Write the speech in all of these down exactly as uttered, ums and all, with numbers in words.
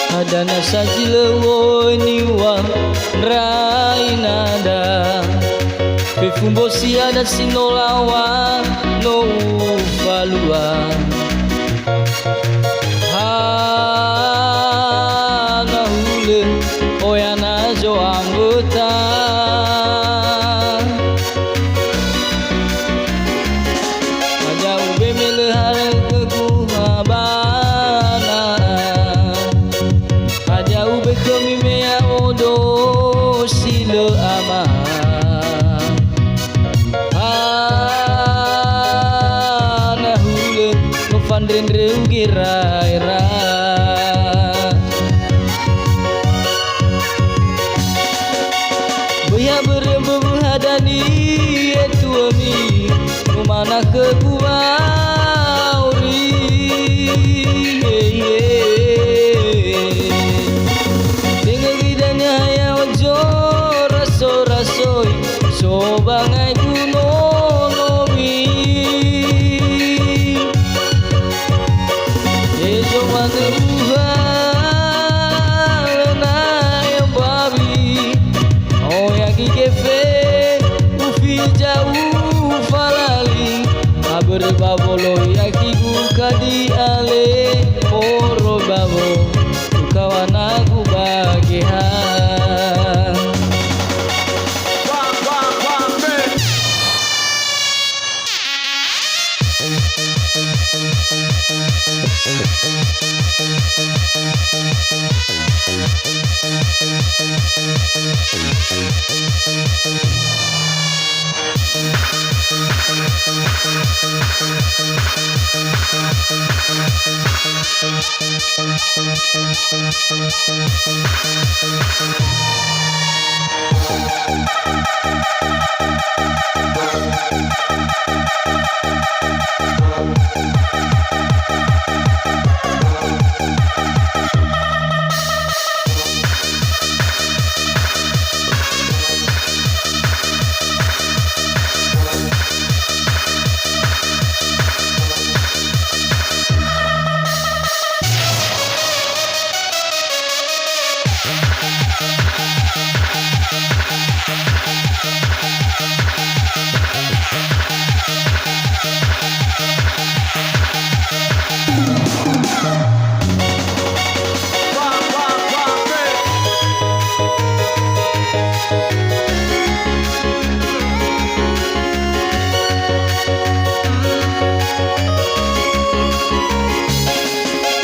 Hadia nasa zi lö u'oi niŵa'ö ndra inada, fefu mbosi ada si no laŵa no ufalua. Hana hulö, oya na zo'amböta. Hadia ube me lö harögögu habana. Hadia ube khömi me ya'odo si lö ama. Hana hulö, no fandrendreu gera'era. Böi ha börö mböwö ha dania tuömi, numana khögu wa'auri. He, he. Tenga göi dania ha ya'o zorasorasoi, so bangai gu nonomi. Hezo manö uhalö na embawi, oya gigefe ufiza ufalali, abörö ba woloya gigu kadi ale oro bawo. Ukawana gu ba Geheha.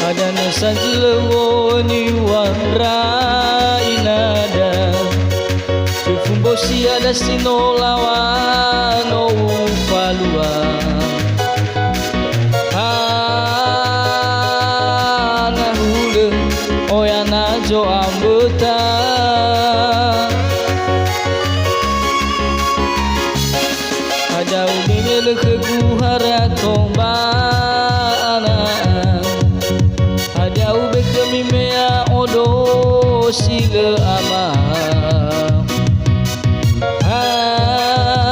Hadia nasa zi lö u'oi niŵa'ö ndra inada, fefu mbosi ada si no laŵa no ufalua. Hana hulö, oya na zo'amböta. Hadia ube me lö khögu harato ba ana. Hadia ube khömi me ya'odo si lö ama.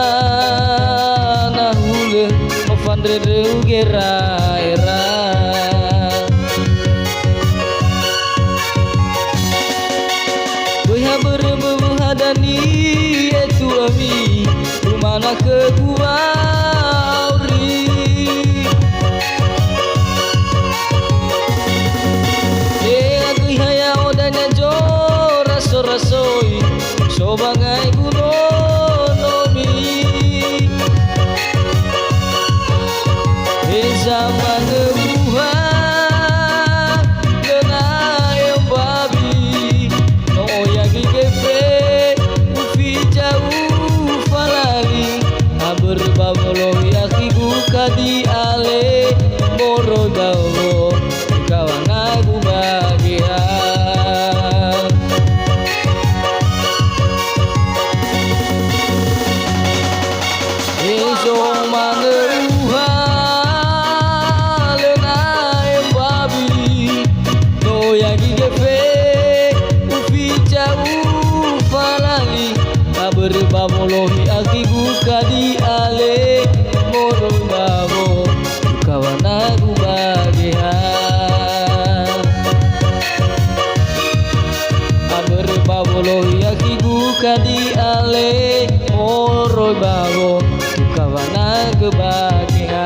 Hana hulö, no fandrendreu gera'era. Wangai gu nonomi. Heza manö uha, lö na embabi. No oya gi gefe, ufica ufalali. Abörö ba wolohi akhigu kadi ale, moroi ba owo. Kawana gu bageha. Ezo manö uha, lö na embabi, no oya gi gefe, ufica ufalali, abörö ba wolohi akhigu kadi ale, moroi ba wo. Kawana gu bageha. Abörö ba wolohi akhigu kadi ale, moroi ba wo, kawana gu bageha.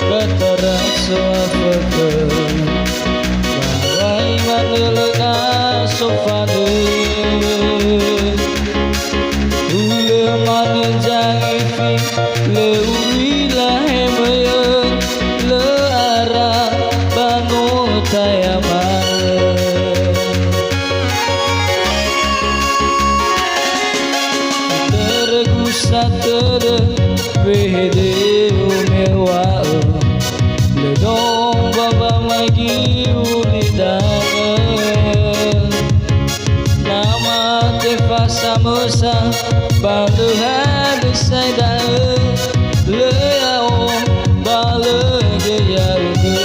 Batara so'afökhö, lawai manö lö na so fanö. Hulö manö zangifi, lö u'ila hemöi'ö, lö ara ba no taya manö. Terögusa tödö wehede ume'ua'ö, lö domba wamaigi ulidanö. Na mate fa samösa ba lö hadö sae da'ö, lö ya'o ba lö gö ya'ugö.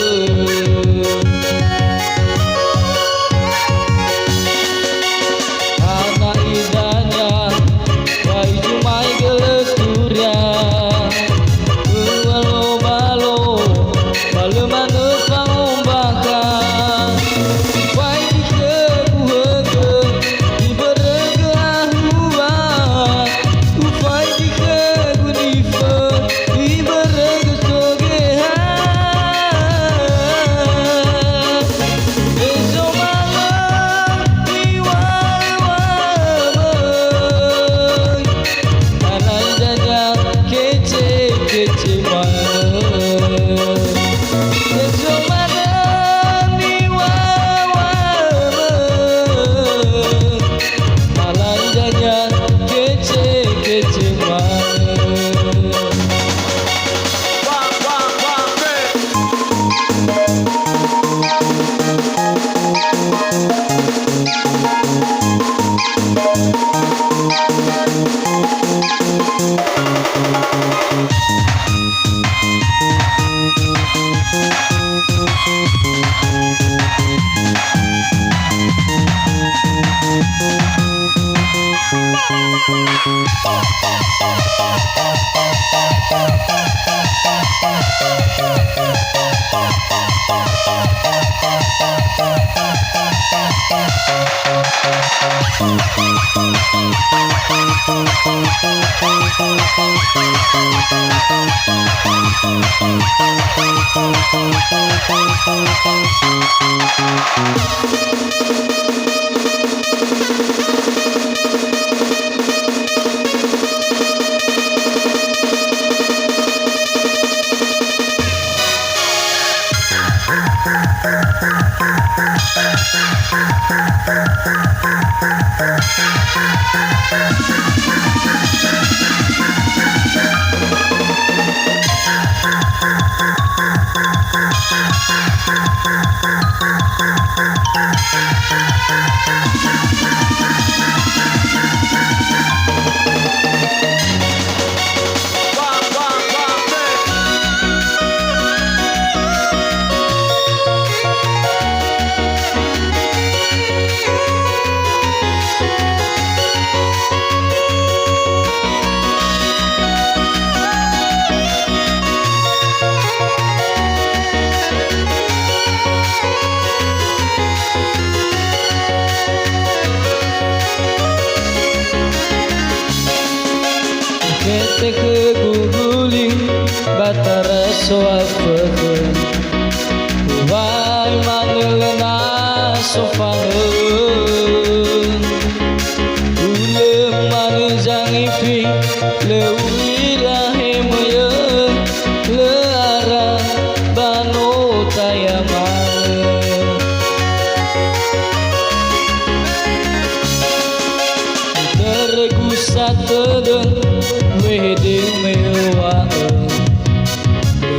Khöte khögu guli ba taraso afökhö, uŵa'ö manö lö na so fanö. Ulö manö zangifi, lö u'ila hemöyö, lö ara ba no taya manö. Teregu satödö, wehede me öŵa'ö,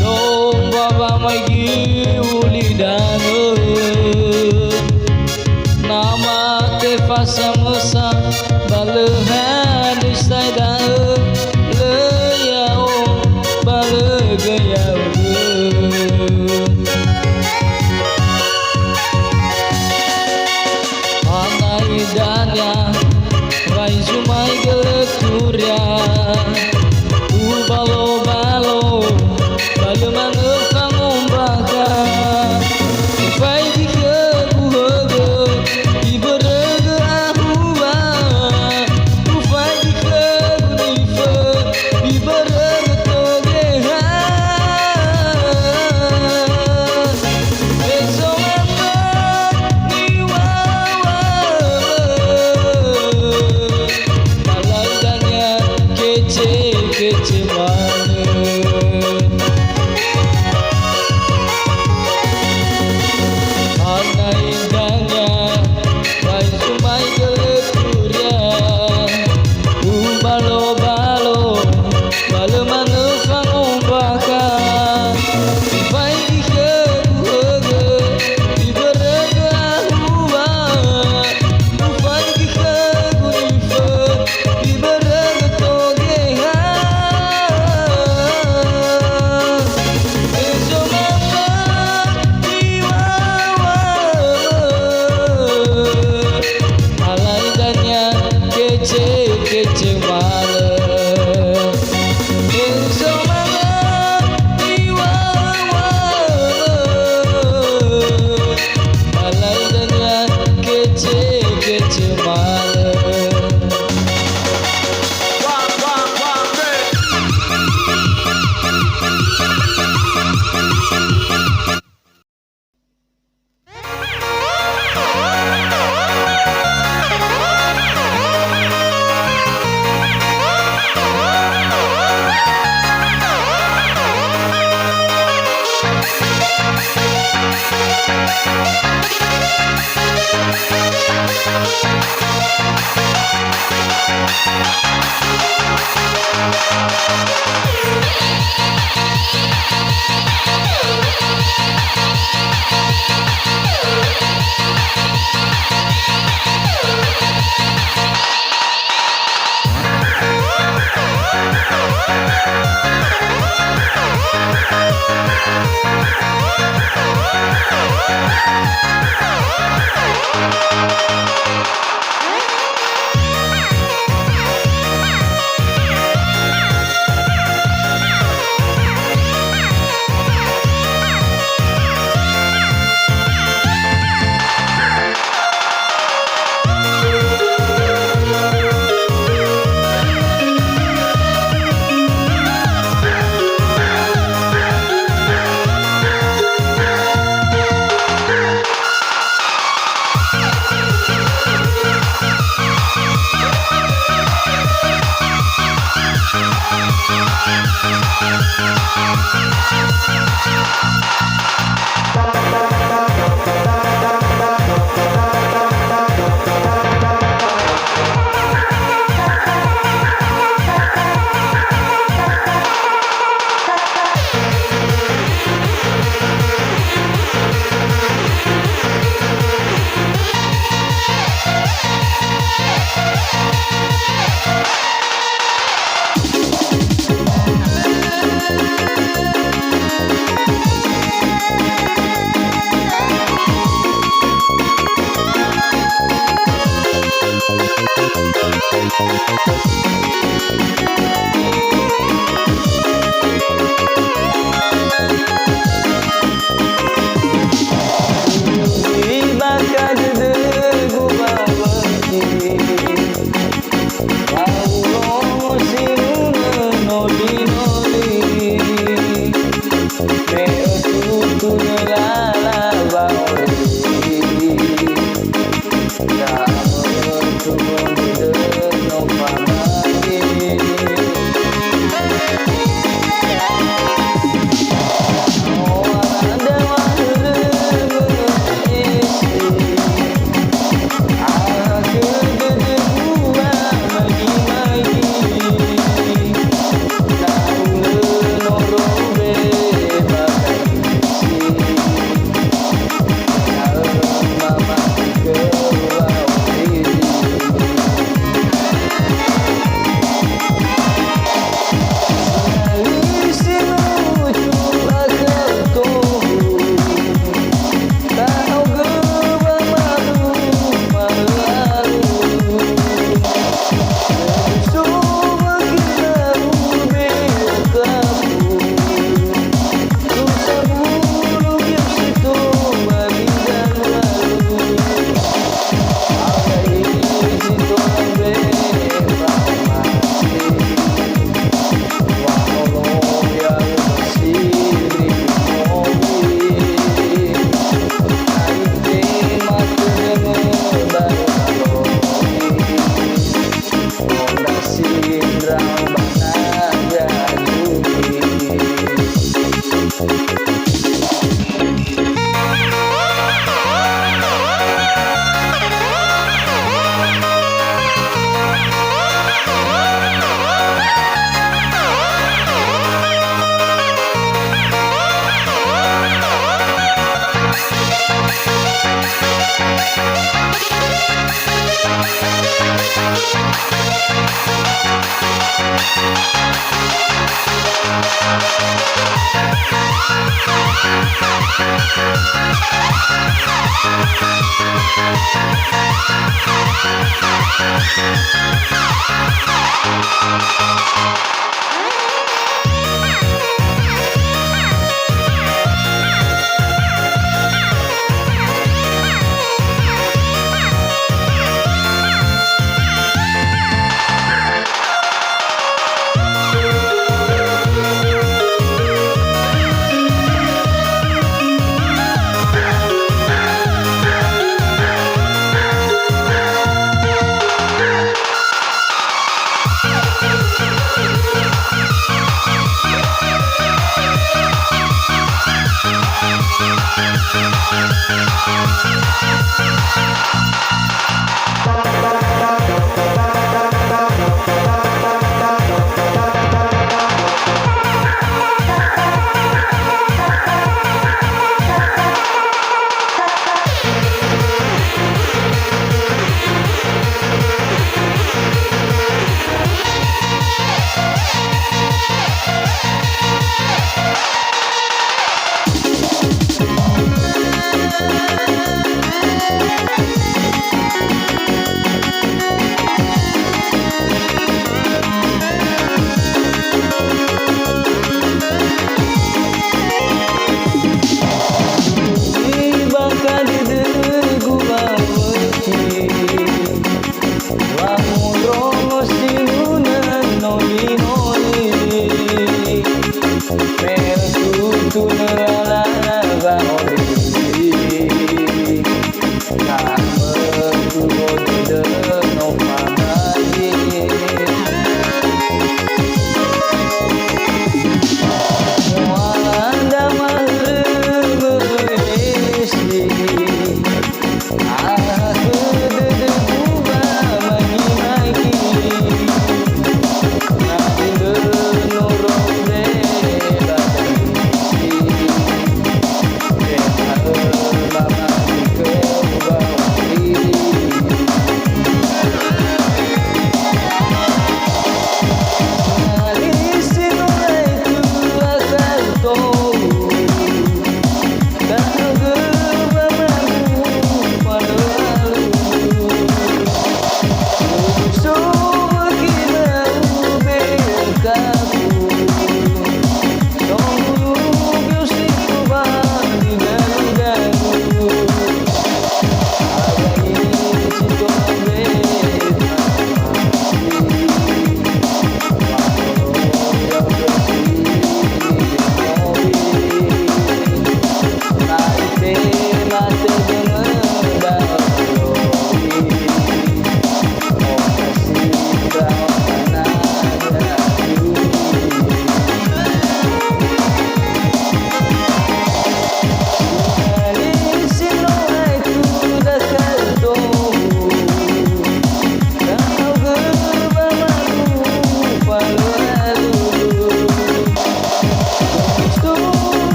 domba wamaigi ulidanö.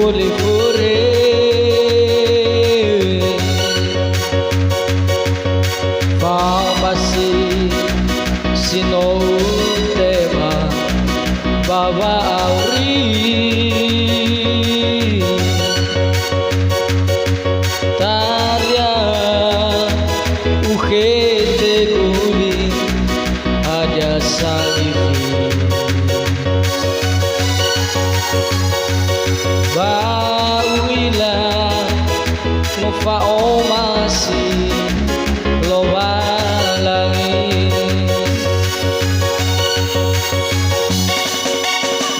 Fure-fure, fa'omasi si no utema ba wa'auri. Taria ukhete guli hadia sangifi. Ba u'ila no fa'omasi Lowalangi.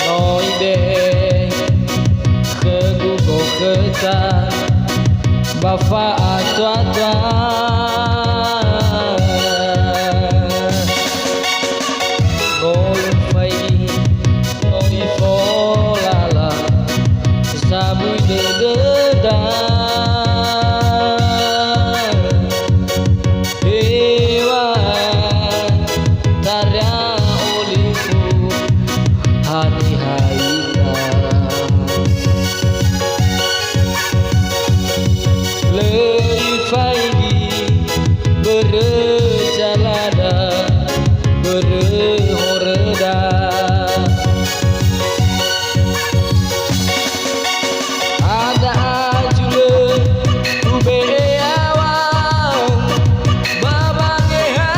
No ibe'e khögu gokhöta ba fa'atua-tua. No ifaigi, no ifolala, zabui dödöda. Heŵa'ae, taria olifu, haniha ita? Lö ifaigi börö jalada, börö horöda. Ada ajulö ube'e yaŵa, ba wangeha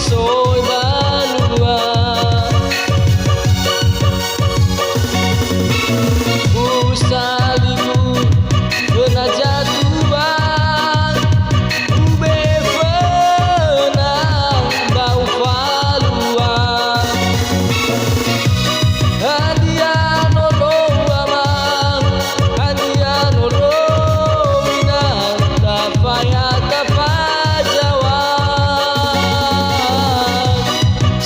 soi banua. Usaligu föna zatua, ube'e föna ba ufalua. Hadia no lö u'ama, hadia no lö u'ina, tafaya tafazaŵa.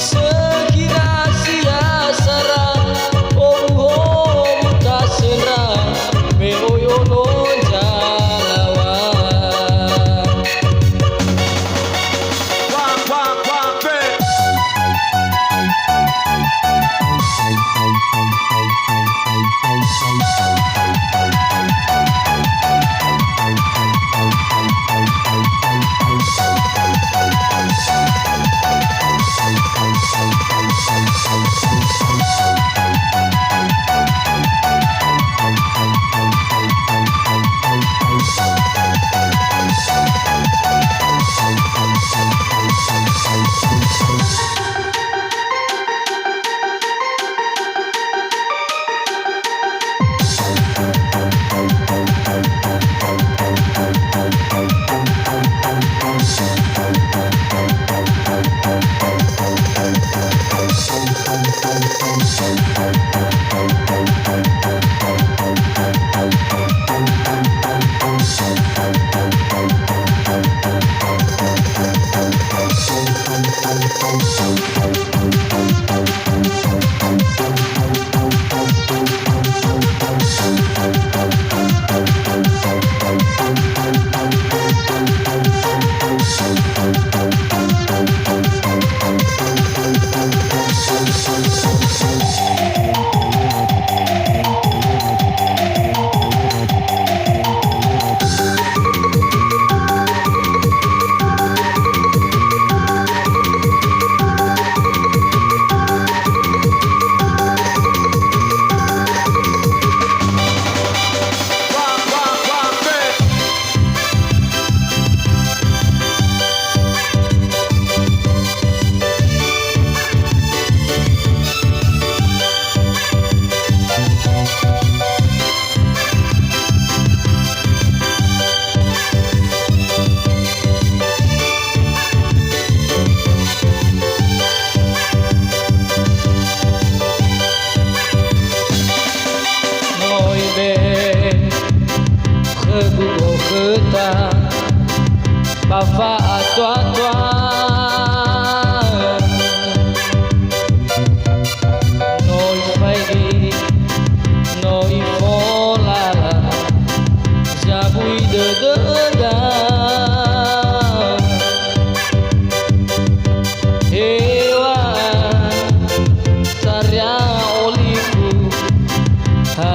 Sökhi nasi asara, omuhomu tasöndra, me oi ono zalaŵa. No ibe'e khögu gokhöta ba fa'atua-tua. No ifaigi, no ifolala, zabui dödöda. Heŵa'ae, taria olifu, ha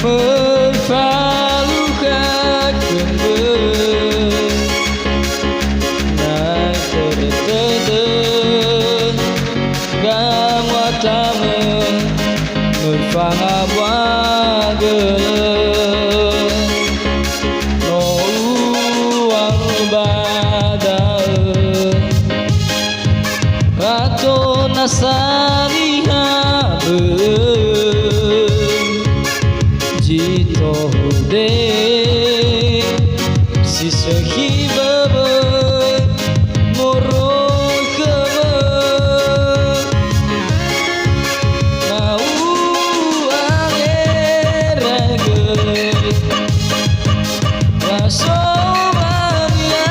Möi falukha khömö, na tödödö gamuatamö möi fangabuagö. No uŵa'ö ba da'ö, Ato nasa niha böi zi tohude, si sökhi böböi moroi khömö. Na u'angeragö, na so waniasamö.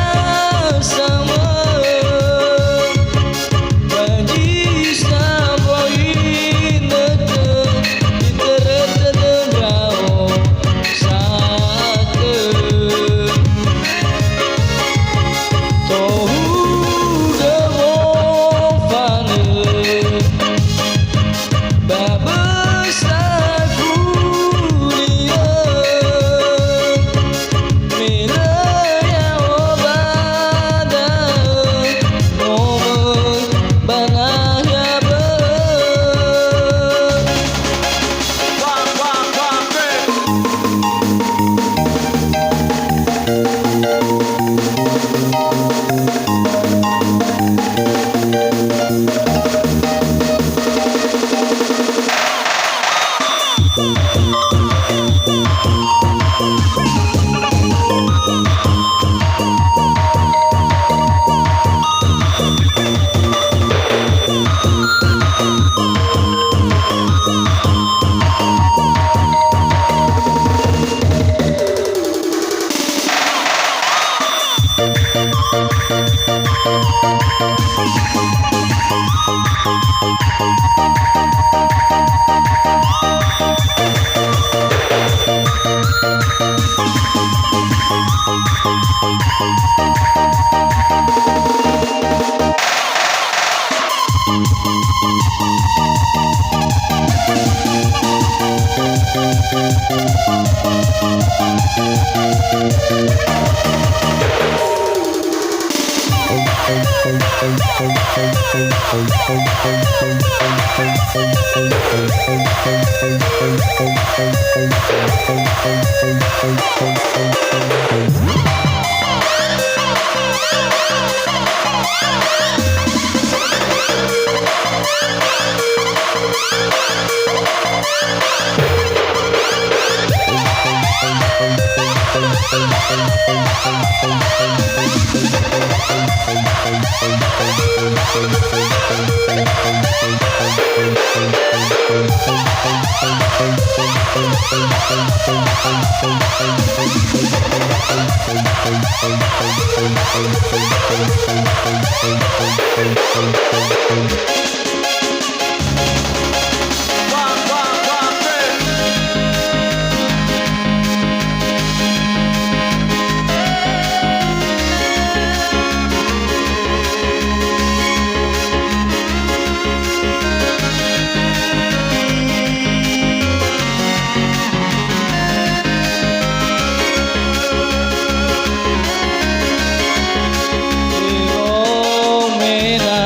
Mena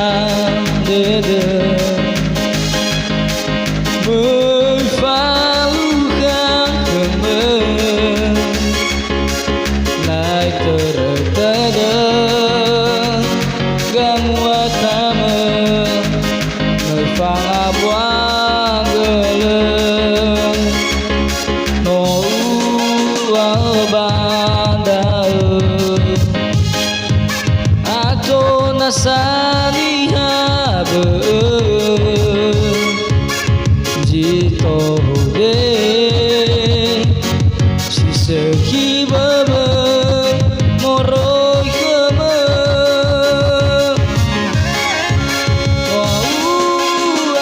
dödö, möi fa'ukhahömö, lai törötödö gamuatamö, möi fangabuangölö. No uŵa'ö ba da'ö, ato nasa niha bö'ö, zi tohude, si sökhi böbö moroi khömö. Wa'u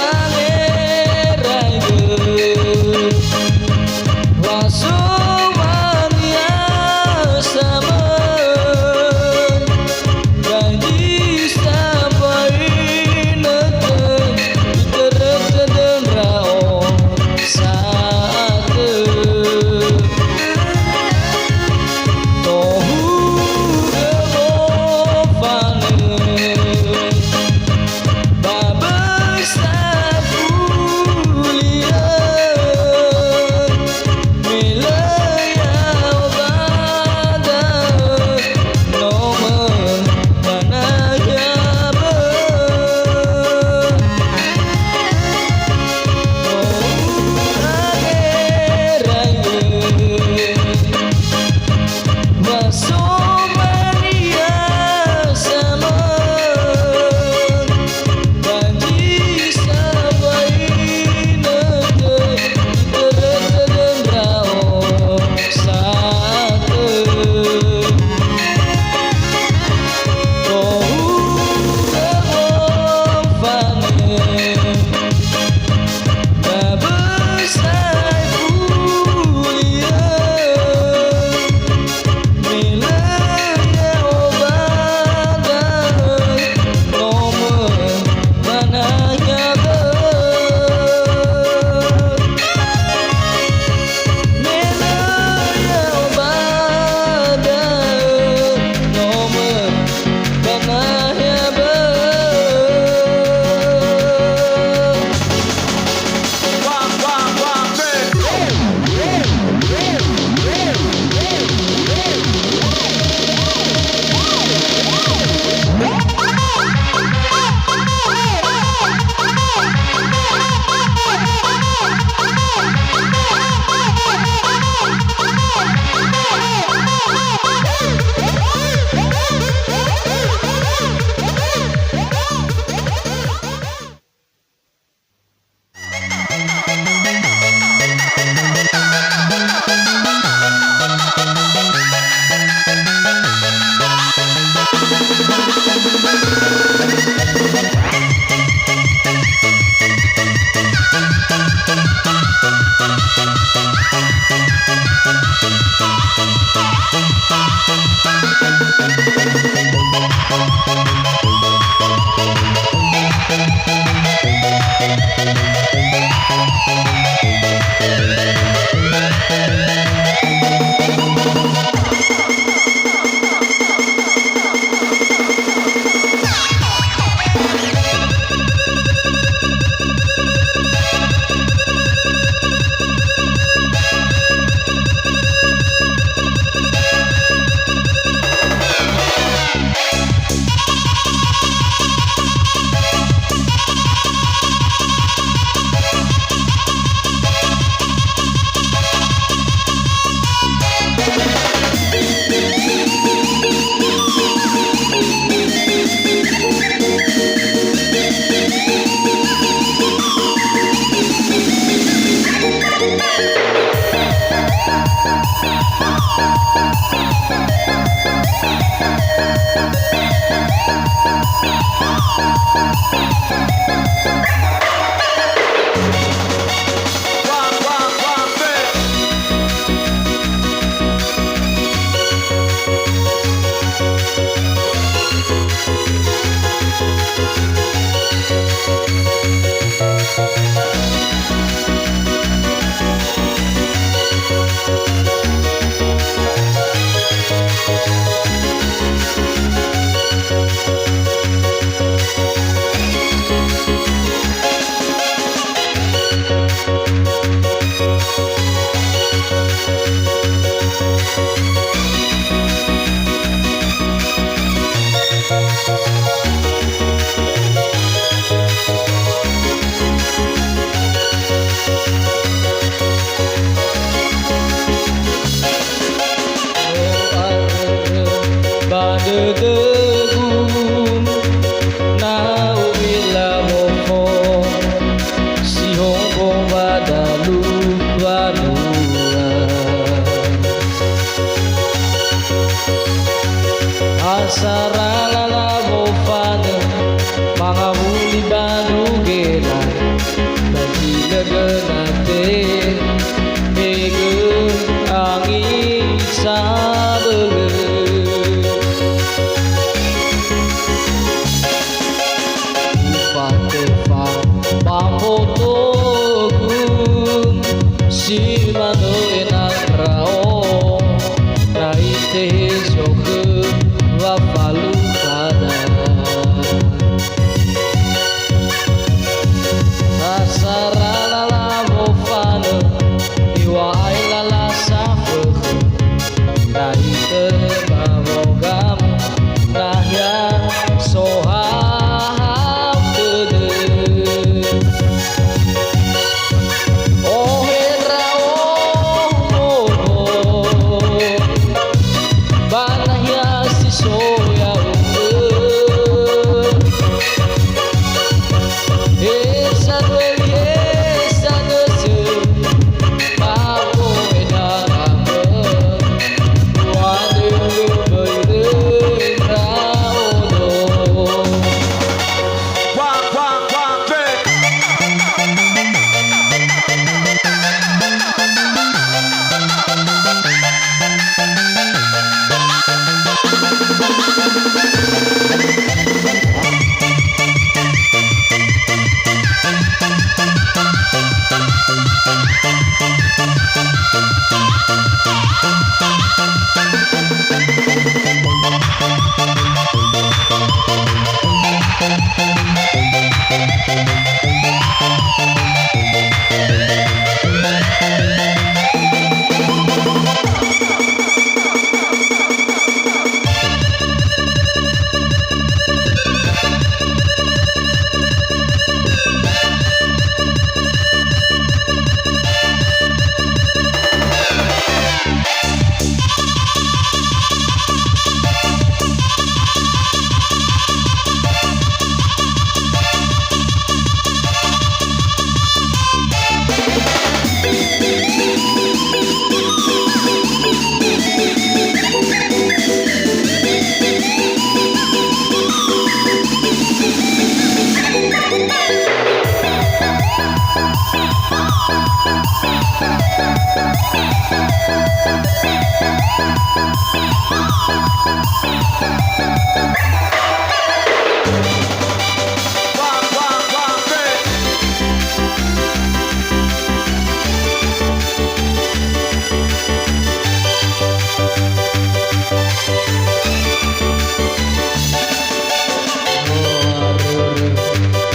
angerai bö'ö, wa so mania samöi, ba zi sambai nötö, itörö tödö ndra'o sa'atö. Tohugö gofanö. Ba böi safuli'ö, me lö ya'o ba da'ö, no möi ba nahia bö'ö. No u'angerai bö'ö. Wa so mania samöi, ba zi sambai nötö, itörö tödö ndra'o sa'atö. Tohugö gofanö. Ba böi safuli'ö, me lö ya'o ba da'ö, no möi ba nahia bö'ö. Me lö ya'o ba da'ö, no möi ba nahia bö'ö. Ba dödögu, na u'ila wofo, si hongo ba dalu banua. Asara lala wofanö, mangawuli ba nugela, ba zinögö nate, egö angin sabölö. Ufatefa ba mbotogu, si manö ena'ö ndra'o, na itehe zokhö wa falukhada. Asara lala wofanö, iŵa'ae lala safökhö, na itörö ba wogam, nahia sohahau tödö. Ohe ndra'o hunoho, ba nahia si so ya'ugö. He sadöi, he sadösö, ba foedagagö, u'andrö böi ndra'odo.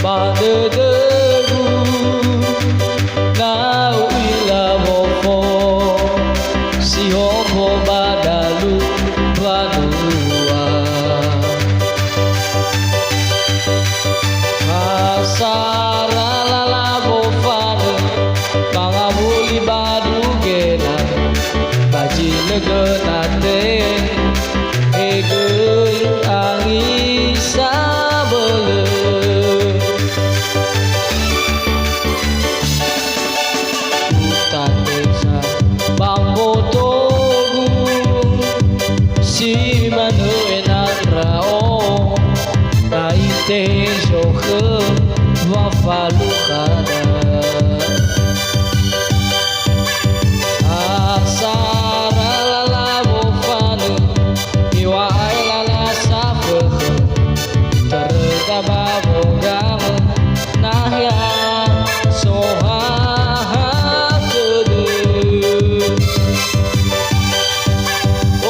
Ba dödögu, na u'ila wofo, si hongo ba dalu banua. Asara lala wofanö, mangawuli ba dugela, ba zinögö nate, egöi angi sabölö. Utatesa ba mbotogu, si manö ena'ö ndra'o. Ezokhö wafalukhada. Asara lala wofanö, iŵa'ae lala safökhö, töröda ba wogamö, nahia sohaha tödö.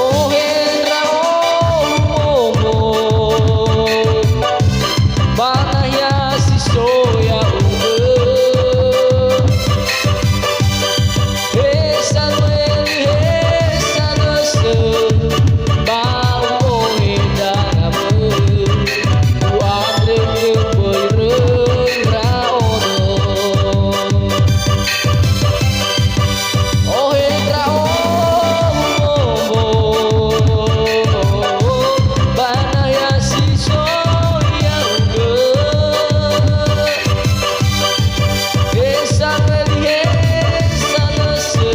Ohe ndra'o, omo, ba nahia si so ya'ugö. He Samueli, he sanösö, ba u'ohe dangamö, u'andrö khö mböi röi ndra'odo. Ohe ndra'o, omo, ba nahia si so ya'ugö. He Samueli, he sanösö,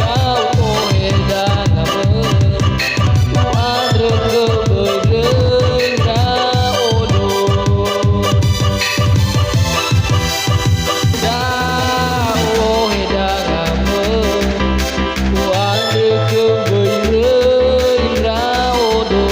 ya'o ohe dangamö, u'andrö khö mböi röi ndra'odo. Ya'o ohe dangamö, u'andrö khö mböi röi ndra'odo.